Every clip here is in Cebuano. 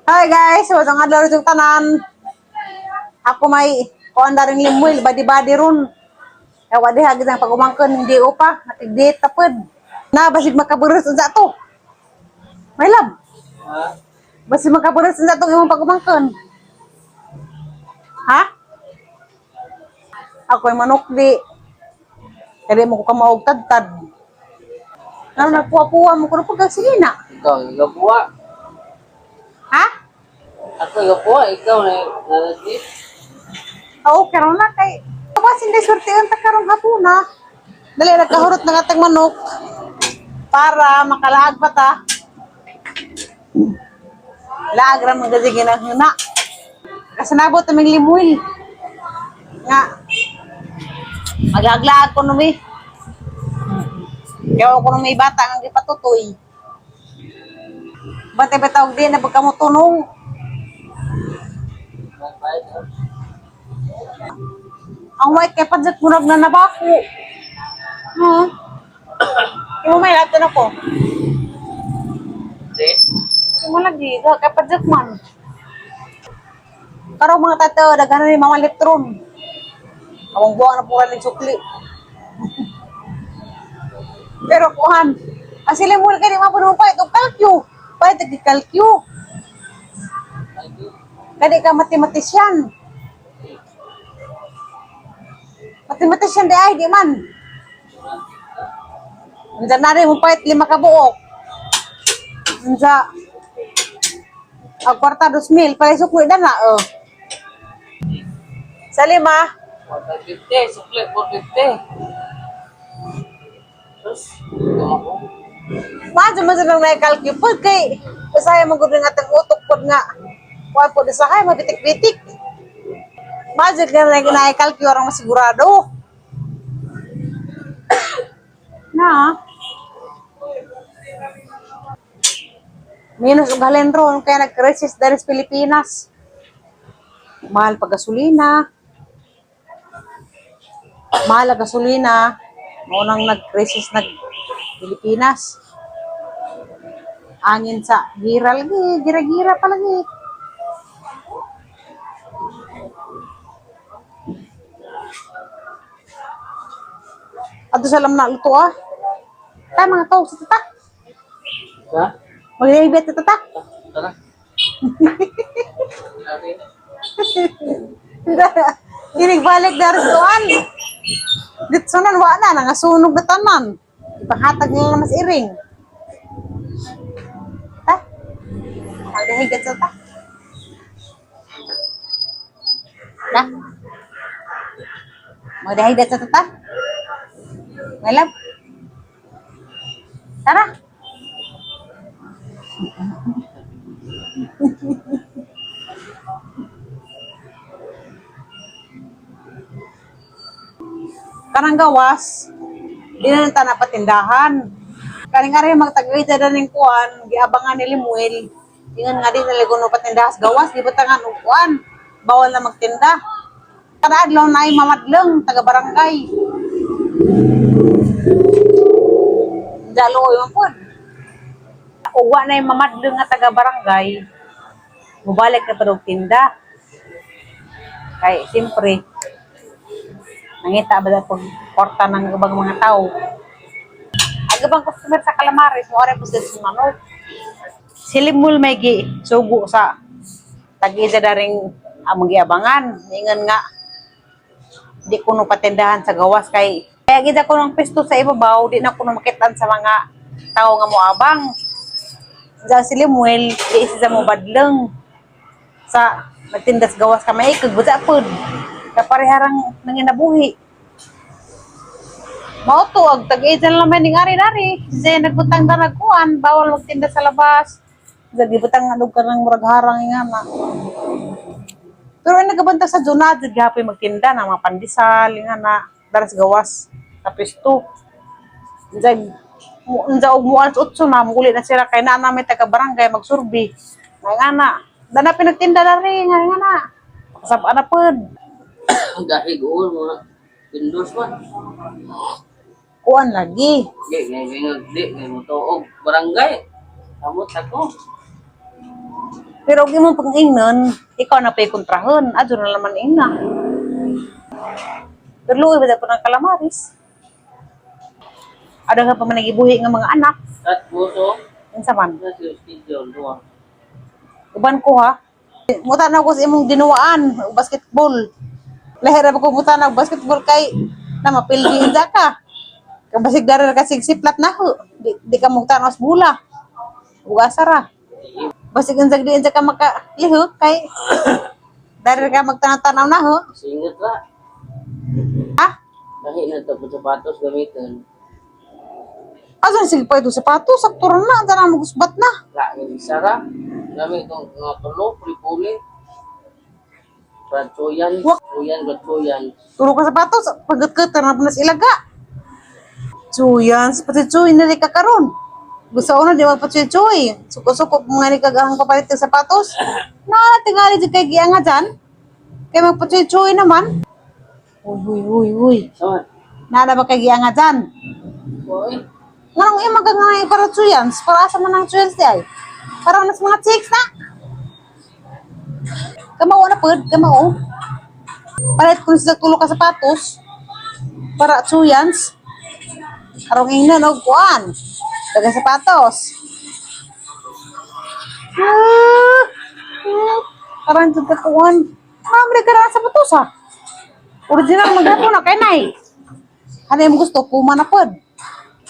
Hi guys, wala nga adlaw itong tanan. Ako may kuan na rin limuil, badi-badi ron. Kaya wadi hagit ang pagumangkon, hindi upa, natigdit tapod. Na, basig makaburos unsa to. May love. Ha? Basig makaburos unsa tong imong pagumangkon. Ha? Ako ay manukli. Kaya mo ko kamaog tadtad. Nga nagpuwa-puwa mo ko na pagka sige na. Ikaw, ikaw buwa. Ha? Ako ikaw buwa, ikaw na nalagit. Oo, karon na kay Kabasin di swerte ang karong hapuna. Dali nagkahurot ng atang manok para makalaag pa ta. Laag ra man gadi ginahuna. Kasanabot aming limuil. Nga maglaglaag ko numi. Kaya ako nung may bata ang gipatutoy. Bantay ba tawag din na pagka mo tunong. Ang white kay padjak murag na nabako. Imo may lato na ko. Hindi. Imo lagi ga kay padjak man. Karong mga tato daghan ni Mama Litron. Awang buwang na pura ning sukli. Pero kuhan, ang sila mo kay di mapuno pa itong kalkyo. Pwede kalkyo. Kadi ka mathematician. Mathematician di ay, di man. Andiyan na rin, mupait lima ka buok. Andiyan. Ang kwarta, 2,000. Pala sukli na na, oh. Sa lima, 450, sukli, 450. Terus, ikaw ako. maadyo man silang naikalkyo po kay usahay mo gud nga atong utok pod nga kuan pod usahay mabitik-bitik. Maadyo ka na naikalkyo arang masigurado. Na. Minus og halendro kaya nag-crisis diri sa Pilipinas. Mahal pa gasolina. Mahal ang gasolina. Mao nang nag-crisis nag Pilipinas. Angin sa gira lagi, gira-gira pa lagi. Ato sa lam na luto ah. Ta mga tao sa tata. Ha? Maglilibet sa tata. Tara. Inig balik dari tuan. Dito nan wa na nangasunog na tanan. Ipanghatag nila mas iring. Ta. Magdahigat sa ta. Ta. Magdahigat sa ta. Malam. Tara. Kanang gawas, di na ta napatindahan. Kaning ari magtagay ta ning kuan, giabangan ni Limuel. Ingon nga di na ligo no patindahas gawas, gibutangan og kuan. Bawal na magtinda. Kada adlaw na ay mamadleng taga barangay. Dalo man pud. Uwa na yung mamadleng nga taga barangay. Mubalik na pa og tinda. Kay siyempre, nangita ba pag kwarta ng ibang mga tao. Ang ibang customer sa Calamares, mo po sila sa manok. Silimul may gi sugo sa tag-isa na rin among giabangan. Ingon nga, di ko no patindahan sa gawas kay kaya gid ako ng pisto sa ibabaw, di na ko no makitaan sa mga tao nga moabang. Diyan si Limuel, di isa sa mo badleng sa nagtindas gawas ka may kag buta pod. Kapareharang nanginabuhi. Mao to ag tag-ida na lang ning ari-ari. Kasi nagbutang da nagkuan, bawal magtinda sa labas. Diyan gibutang nga ka ng murag harang nga na. Pero ay nagabanta sa Junad, gihapon magtinda na mga pandesal nga na daras gawas sa pisto. Diyan unsa og mo alas 8 na muli na sila kay naa namin taga barangay magsurvey. Nga nga na. Dana pinagtinda na rin nga nga na. Kasab na pod. Ang dahig uol mo na. Windows man. Kuan lagi. Di, ngay ngay di, ngay mo tuog. Barangay. Kamot ako. Pero og imong pang-ingnon, ikaw na pa'y kontrahon. Adyo na naman ingna. Pero luoy ba po ng kalamaris? Ada ka pa man nagibuhi nga mga anak. At buso, Unsa man? na si schedule duha. Uban ko ha. Muta na ko sa imong dinuwaan, og basketball. Lahira ba ko muta na og basketball kay na mapildi unsa ka. Kabasig dara ka sigsiplat na ho. Di ka mugtan sa bula. Ug asa ra. Basig unsag di unsa ka makalihok kay dara ka magtanaw-tanaw na ho. Singot ra. Ha? Lahi na to po sapatos gamiton. Asa na sige pa ito sapatos, sakto ra na, unsa na magusbat na. La ni sara. Lami itong mga tulo, puli-puli. Bratsoyan, tsoyan, bratsoyan. Turo ka sapatos, pagkat na na ilaga. Tsuyan, pati tsuy na di ka karon. Gusto ko na di magpatsuy-tsuy. Suko-suko mga ni kagahang papalit ng sapatos. Na, tingali di kay gianga dyan. Kay magpatsuy-tsuy naman. Uy, uy, uy, uy. Sama. Nana ba kay gianga dyan? Oy, Nganong ima ka nga para tsuyan? Para asa man ang tsuyans di ay? Para nas mga chicks na. Kamao na pud, kamao. Palit kung sila tulo ka sapatos. Para tsuyans. Karong ingnan og kuan. Daga sapatos. Ah, ah, parang jud ka kuan. Ma'am, ka na sapatos ha. Original magdapo na kay nay. Ano yung gusto? Puma na pod.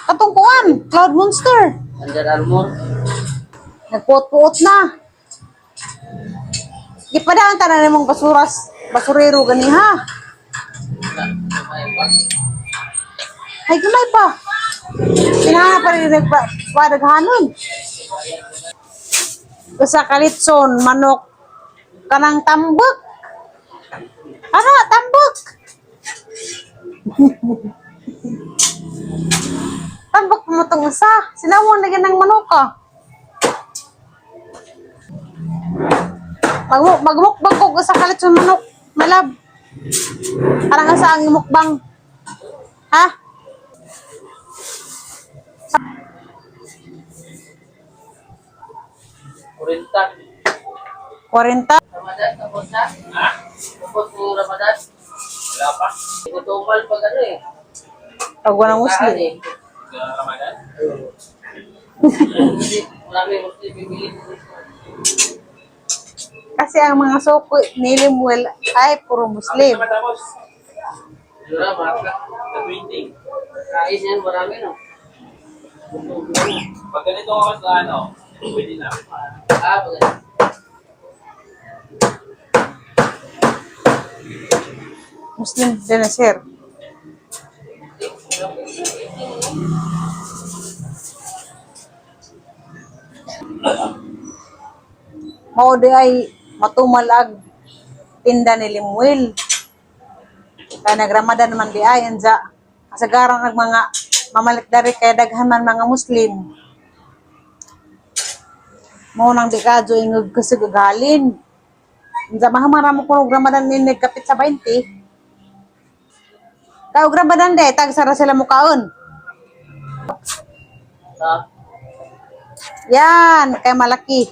Katong kuan, Cloud Monster. Under Armour. Nagpuot-puot na. Gipadaan tanan nimong basuras, basurero gani ha. La, kamay pa. Ay gamay pa. Kinahanglan pa rin nagpadaghanon. Usa ka litson, manok, kanang tambok. Ano, tambok? Tambok mo tong usa. Sinawon na ng manok ah. Magmukbang ko usa ka litson manok. Malab. Parang asa ang mukbang. Ha? 40. 40. Ramadan, tapos na? Ha? Tapos ng Ramadan? Wala pa. Ikutumal pag ano eh. Pag walang Tahan muslim. eh. Ramadan? Hindi, marami Muslim bibili. Kasi ang mga soko ni Limuel ay puro Muslim. Naman tapos. Dura, maka. Sa 20. Kais yan, marami no. Pag ganito oras na ano, pwede na. Ah, pag Muslim din na sir. Mao di ay matumal ag tinda ni Limuel. Kaya nagramadan naman di ay anza kasagaran ng mga mamalit dari kay daghan man mga Muslim. Mao nang di kadyo ingog kasagagalin. Anza mahamara mo kuno Ramadan ni nagkapit sa 20. Kay og Ramadan de tag sara sila mukaon. Ah, Yan, kay malaki.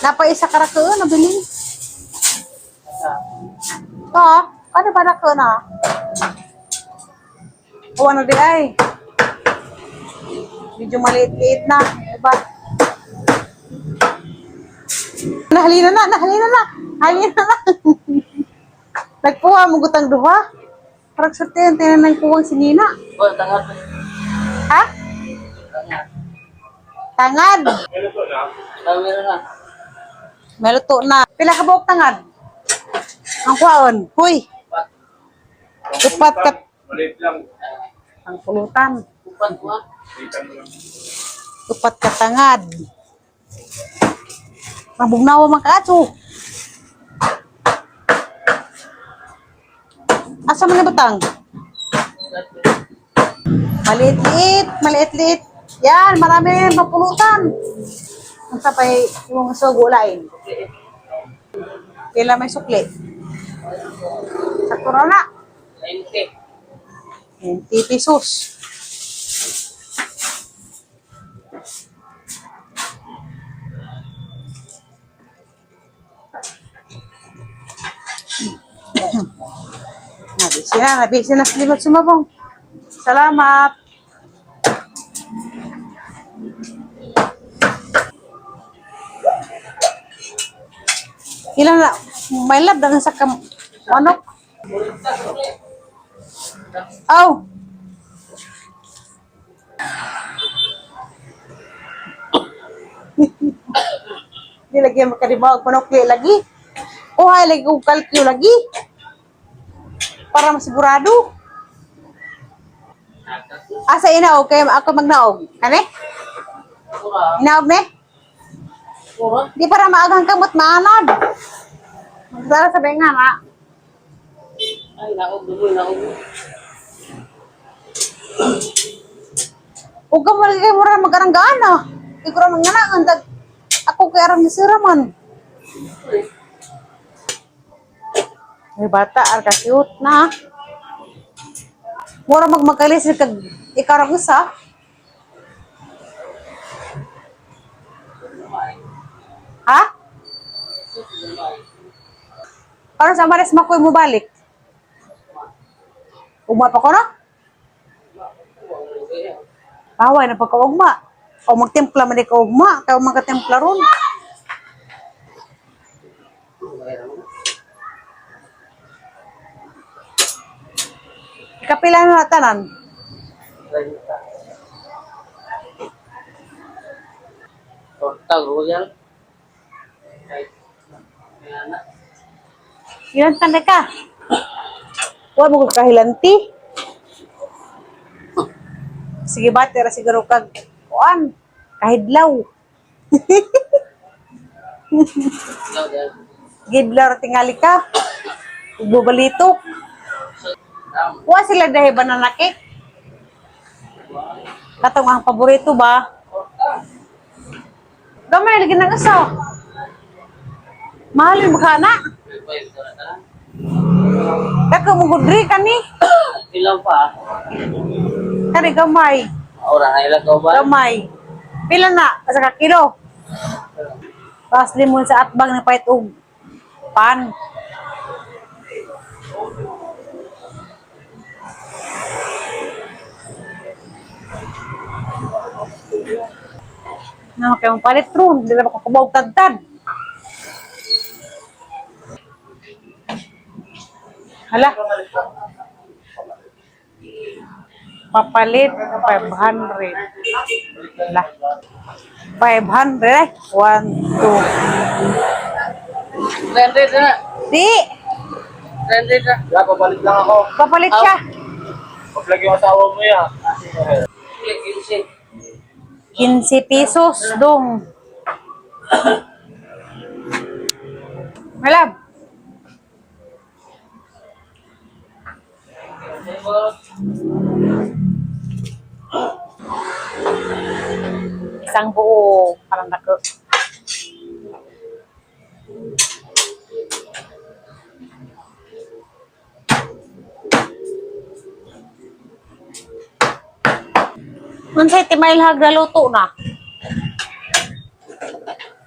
Napa isa ka ra ka nabilin. ah. Ah, ano ba na ka na? O ano di ay? Medyo maliit-liit na, diba? Nahalina na, nahalina na, halina na. Nagpuha mo gutang duha. Parang swerte yung tinan ng puwang si Nina. Oh, tangat. Ha? Tangat. Tangad. Ganito na. Ah, meron na. May luto na. Pila ka buok tangad? Ang kuwaon. Huy, Upat. upat ka. Maliit lang. Ang pulutan. Upat mo ah. Litan mo lang. Upat ka tangad. Mabugnawa man kaadto. Asa man na butang? Maliit-liit, maliit-liit. Yan, marami na yung papulutan. Ang sapay, yung sugo lain. Kailan may sukli. Sakto raw na. 20. 20 pesos. Nabisi na sila sumabong. Salamat. Ilan na, may lab na sa kam, manok. Aw. Di lagi makaribaw manok di lagi. Uhay lagi kong kalkyo lagi. Para masigurado. Asa inaog kay ako magnaog. Kani? Inaog ne? Di para maagang kamot maanad. Magsara sa benga na. Ay, naog, dumoy, naog. Ug ka mo lagi kay mura magaranggaan ah. Di ko ra manganaan dag ako kay aram ni sira man. May bata ar ka cute na. Mura magmakalis kag ikaw ra usa. Ha? Para sa mares makoy mo balik. Ugma pa ko no? Paway na pagkaugma. O magtimpla man di ka ugma, kay man ka timpla ron. Kapila na tanan. Torta, royal. Ay, ayan na. Ilan tanda ka? Wa mo kog kahilanti. Sige ba, tira siguro kag kuan, kahidlaw. Ilaw, yan. Gidlaw ra tingali ka. Ug bubalitok. Wa sila dahil banana cake. Katong ang paborito ba? Gamay lagi nang isa. Mahal yung mukha na. Dako mo gudri kani. Ilaw pa. Kani gamay. Ora na ilang ka ba? Gamay. Pila na? Asa ka kilo? Tapos limon sa atbang na pahit og pan. Na kayo palit ron, di na makakubaw tagtad. Hala. Papalit 500. Hala. 500 eh. 1, 2. 300 na. Di! 300 na. Wala, pabalik lang ako. Papalit siya. Pag-vlog yung asawa mo yan. 15. 15 pesos dong. Malab. Isang buo parang nako. Unsay timailhag na luto na?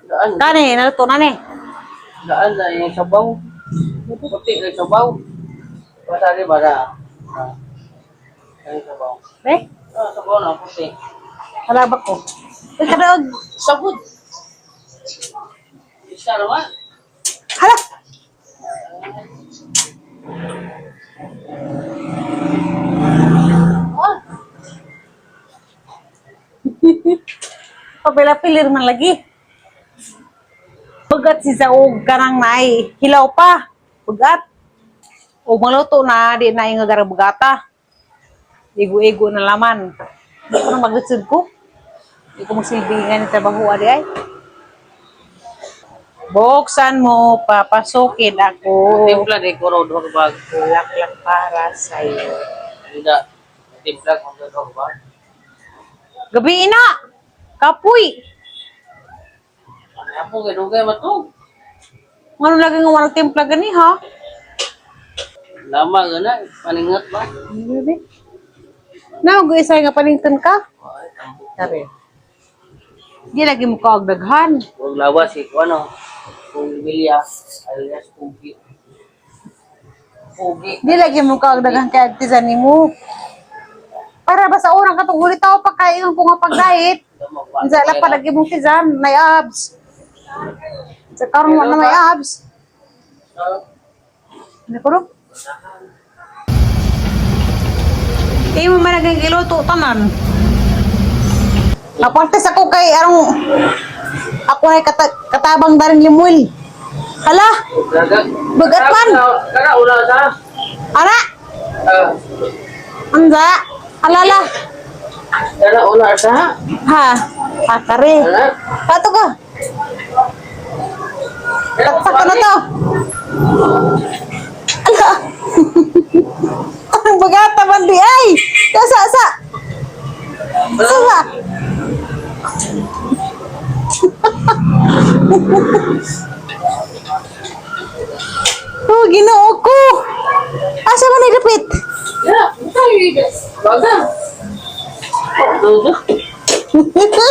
Daan. Kani, naluto na ni. Daan na yung sabaw. Puti na yung sabaw. Basta di ba na? Ah. Yung sabaw. Eh, Ah, sabaw na puti. halabak ko. Uy, kadaog. Sabod. Isa naman. Hala! Ah. Papila-pilir man lagi. Bugat si Saog kanang nay. Hilaw pa. Bugat. O maluto na, di na yung bugata. Igo-igo na laman. Di ko na maglisod ko. Di ko magsilbi nga ni trabaho adi ay. Buksan mo, papasukin ako. Timpla di ko raw duha ka bag. Bulaklak para sa'yo. Hindi. Timpla ko duha ka bag. Gabi na! Kapoy! Ano po kay dugay matug. Ngano lagi nga walang timpla gani ha? Lama gana paningat ba? Ano ba? Na mag isa nga panington ka. Ay, tambo. Sabi. Di lagi mo kaog daghan. Huwag lawas eh. Kung ano, kung Bilya, alias Pugi. Pugi. Di lagi mo kaog daghan kay artisan nimo. Para ba sa urang katong ulit tao pa kay ko nga pag-diet. Unsa la pa lagi mong tisan, may abs. Sa karon wala may abs. Ano ko ro? Imo man naging giluto tanan. Apantes ako kay arong ako ay katabang darin limuel. Hala, Bagat man. Kara, ula sa. Ara, Ah, anza, alala. Kara, ula sa. Ha, akare. Ala. Pato ka. Taktak ko na to. Ala. Ang bagata man di ay. Sa sa. Sa sa. Oh, Ginoo ko. Asa man ni dapit? Ya, ay, baga. Oh, dudu.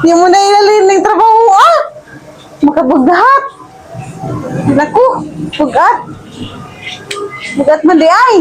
Di mo na ilalin ng trabaho, ah! Makabugat! Naku, bugat! Bugat man di ay!